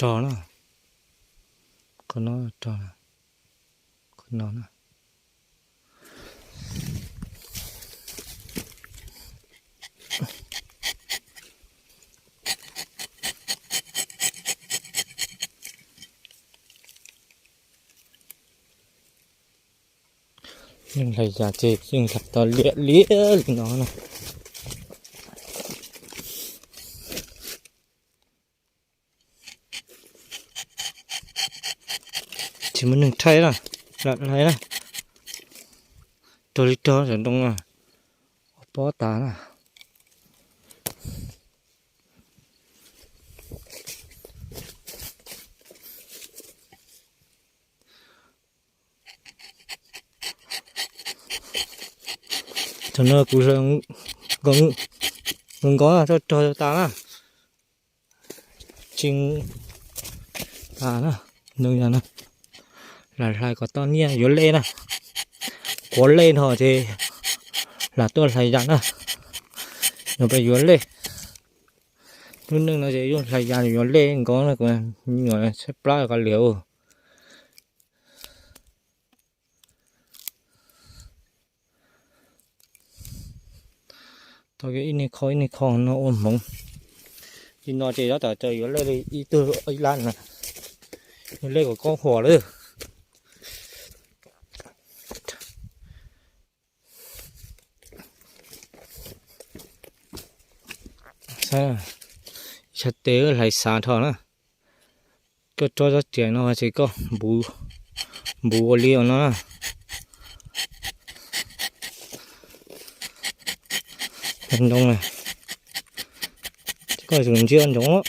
rog na, qhov no rog, qhov no na. Yeej hlais yas ces yeej hlais tau liam liam li no na. Tsis muaj neeg thaij na, lam hlais na. Rog li rog cov ntoo na, ua pob tas na. Thaum no kuv nkos nkos tso rog tas na, tsis tas na, ntoo yas na. Lam hlais kom tau nyiaj yuav lej na, kuav lej no ces lam tuaj hlais yas na. Yuav peb yuav lej, lub neej no ces yeej hlais yas yuav lej nkos na, kuv me nyuam tshaib plab qhov liam. Tau ib niag kho ib niag kho no ua hmoov. Li no ces tab tom yuav lej li ib tug ib lab na, yuav lej kom koob huam lawm. Ib txhais tes hlais xav dhau na. Koj tso tsob riam no ces koj npuv ua li no na. Ntoo na, koj tus ntsia ntsoov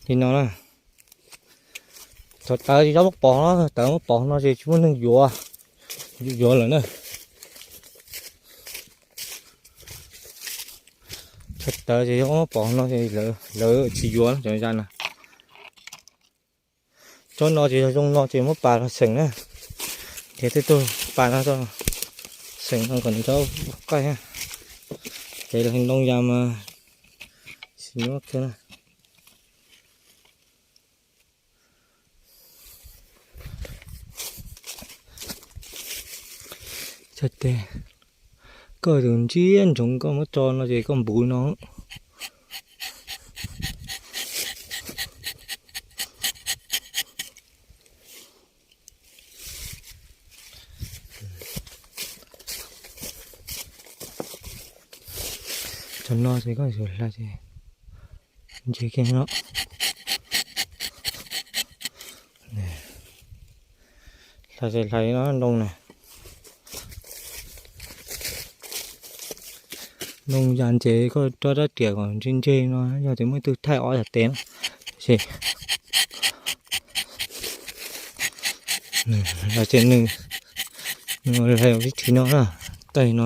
li no na. Thaum tawv ces tsob muab pov no, tawv muab pov no ces tsis muaj neeg yuav, yuav lawm na. Thaum tawv ces tsob muab pov no ces lawv tsis yuav cov yas na. Tsob no ces yog zoo no ces muab pas los xeem na. Ces tej tug pas no xeem no kom nws tau qaij. Ces ntoo yas mas xim nyuaj kawg na. Txhais tes, koj tus ntsia ntsoov koj muab tso no ces koj npuv no. Cov no ces koj yuav hlais ces ntse kiag no. Hlais ces hlais no ntoo na. Ntoo yas ces koj rov rab riam kom ntse ntse no, yog tias muaj ib tug thaij ob yam tes na. Ces, ces nws, nws hlais vib thim no na, tag no.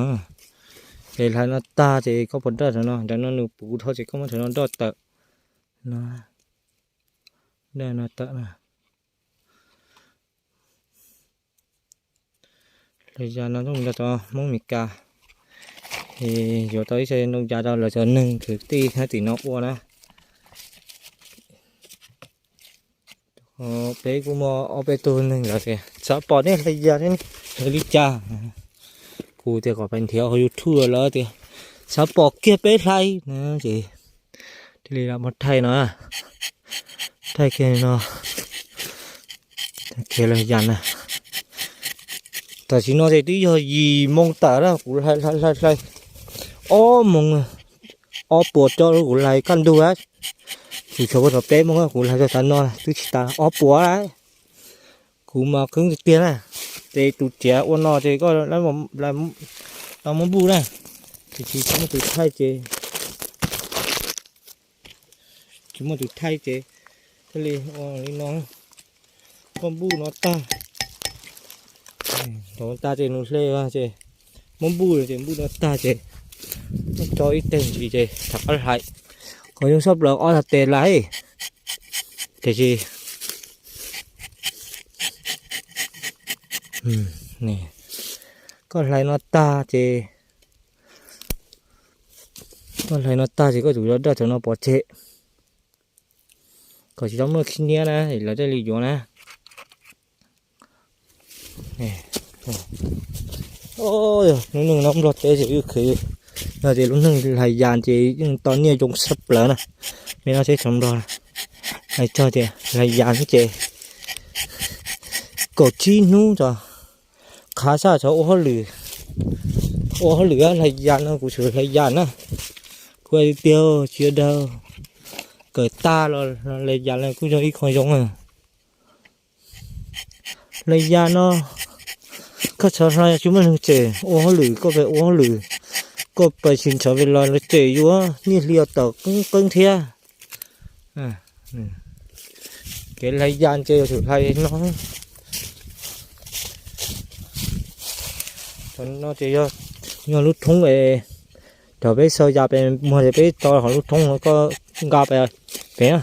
Ces hlais no tag ces koj puas doj rau no, rau no nws puv dhau ces koj muab rau no doj tawm no. Doj no tawm na. Hlais yas no coj mus rau cov Hmoob Meskas, yuav tau ib txhais ntoo yas rau lawv cov neeg kwv tij hab tim no ua na. Peb kuj muaj ob peb tug neeg lawv tias xav pom nej hlais yas, hlais li cas. Kuv tias kom pais nrhiav hauv YouTube lawv tias xav pom kiag peb hlais na, ces thiaj li lam muab thaij no, thaij kiag no, thaij kiag hlais yas na. Tam sim no ces twb yog yim moo tawm na, kuv hlais hlais hlais hlais ob moo, ob puas tsob kuv hlais kaj ntug a. Kuv tshuav puag thaum peb moo kuv hlais txog tav no twb tsis tas ob puas. Kuv mas qeeb tiag tiag na, ces tus riam ua no ces koj los muab npuj na, tiam sis tsis muaj tus thaij ces, tsis muaj tus thaij ces thiaj li ua li no. Koj npuj no tag, tag ces nws hle ces muab npuj ces npuj no tag ces muab tso ib teg ntsis ces rov qab hlais. Qhov zoo tshaj plaws ob txhais tes hlais, tiam sis koj hlais no tag ces, koj hlais no tag ces koj tsum rov doj cov no pov tseg. Kom tsis tau muaj khib nyiab na, lawv thiaj li yuav na. Lub neej no Nplog teb ces ib khwv no ces lub neej hlais yas ces yeej tau nyiaj zoo tshaj plaws na. Me no teb chaws Nplog hais txog tias hlais yas ces kaum tsib hnub tso, qhav saj tso ua hauj lwm, ua hauj lwm hlais yas no kuv tsuas hlais yas na. Kuv tiag tsis yog daws, kawm tag los hlais yas los kuj yog ib qho zoo. Hlais yas no koj txhob hlais tsis muaj neeg tsem ua hauj lwm, koj pais ua hauj lwm, koj pais tsis ntxhov pes los lawv tsem yuav nyiaj hli tawm qeeb qeeb thiab. Kev hlais yas ces yuav tsum hlais no. Cov no ces yog lub thoob es, cov peb xaws yas pes muag ces peb tso hauv lub thoob koj nqa pem, pem.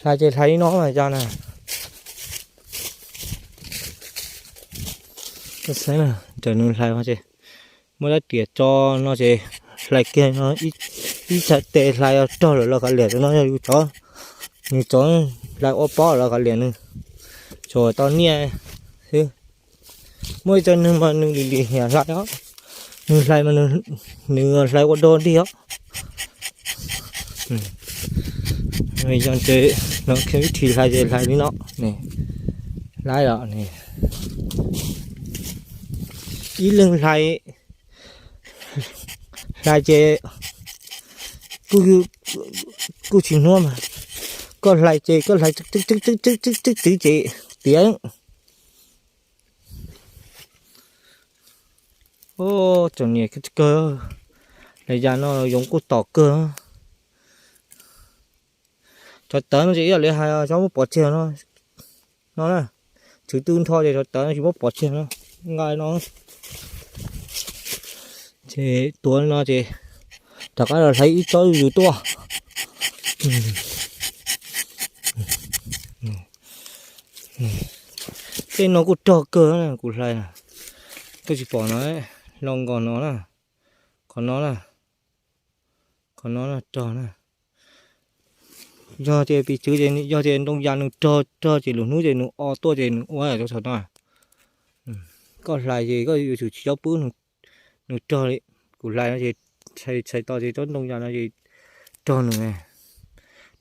Hlais ces hlais li no mas yas na. Saib na, raws nws hlais ces muab rab riam tso no ces hlais kiag no, ib txhais tes hlais rog lawm los kav liam, no yog yus tsov, nws tsov hlais ua pob los kav liam nws, tsuas tau nyiaj xwb. Muaj ib co neeg mas nws lim lim hiam hlais os, nws hlais mas nws hlais ua dog dig os. Yog ces no vib thim hlais ces hlais li no, hlais os, ib leeg hlais, hlais ces kuj tsis hnub mas, koj hlais ces koj hlais tswb tswb tswb tswb ces tiav. Txom nyem kawg, hlais yas no yoov kuj tom kawg. Tsov tawv no ces ib yam li hais tsis muab pov tseg no, no na, tswv tw nrho ces tsov tawv no tsis muab pov tseg no, nqa no. Ces tuav no ces rov qab los hlais ib tsob zuj zus tuaj. Tej no kuj rog kawg kuv hlais, koj tsis pom no, hlo nkaus no na, qhov no na, qhov no na rog na. Yog tias piv txwv ces yog tias ntoo yas nws rog rog ces lwm hnub ces nws o tuaj ces nws ua cov txog no. Koj hlais ces koj yuav tsum tsis txhob pub nws rog li. Kuv hlais no ces txhais tau ces tsob ntoo yas no ces rog nws,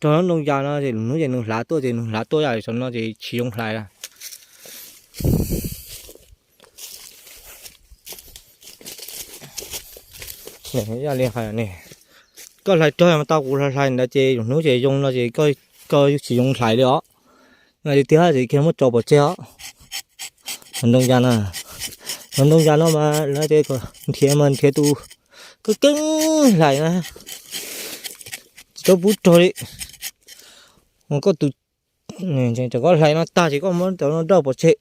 rog ntoo yas no ces lwm hnub ces nws hlav tuaj ces nws hlav tuaj yam txog no ces tsis zoo hlais lawm. Yog li hais, koj hlais rog mas tau kuv hlais ntawd ces lwm hnub ces zoo no ces koj tsis zoo hlais li os. Tiag tiag ces kiag muab tso pov tseg os. Ntoo yas na, ntoo yas no mas lawv tias nrhiav mas nrhiav tus keeb keeb hlais na, tsis txhob pub rog li. Koj tus, koj hlais no tag ces koj muab cov no roj pov tseg.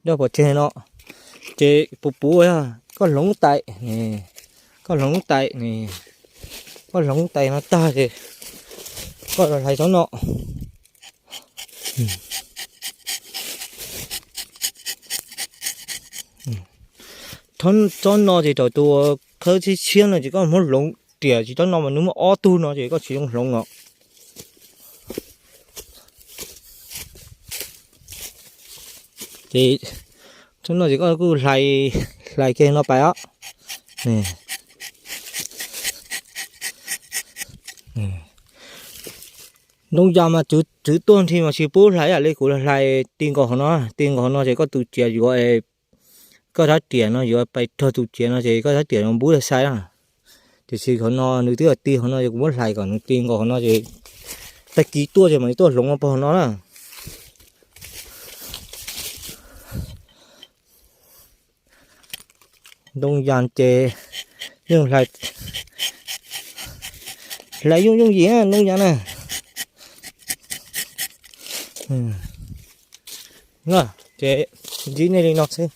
Roj pov tseg no ces puv puv, koj hloov tais, koj hloov tais, koj hloov tais no tag ces koj los hlais tsob no. Tsob no ces thaum tus khawb tshiab tshiab no ces koj muab hloov riam tsis tsob no mas nws muaj ob tug no ces koj tsis zoo hloov os. Ces tsob no ces koj kuj hlais, hlais kiag no pais os. Ntoo yas mas tswv tuaj nthi mas tsis pub hlais ib yam li kuv hlais ti nkaus hauv no, ti nkaus hauv no ces koj tus riam yuav, koj rab riam no yuav pais rog tus riam no ces koj rab riam yuav npub sai na. Tiam sis qhov no nws twb yog ti hauv no ces kuv muab hlais kom nws ti nkaus hauv no ces tag kis tuaj ces mam li tuaj hloov pog hauv no na. Ntoo yas ces yeej hlais, hlais yooj yooj yim ntoo yas na. Ces ntsib nej li no xwb.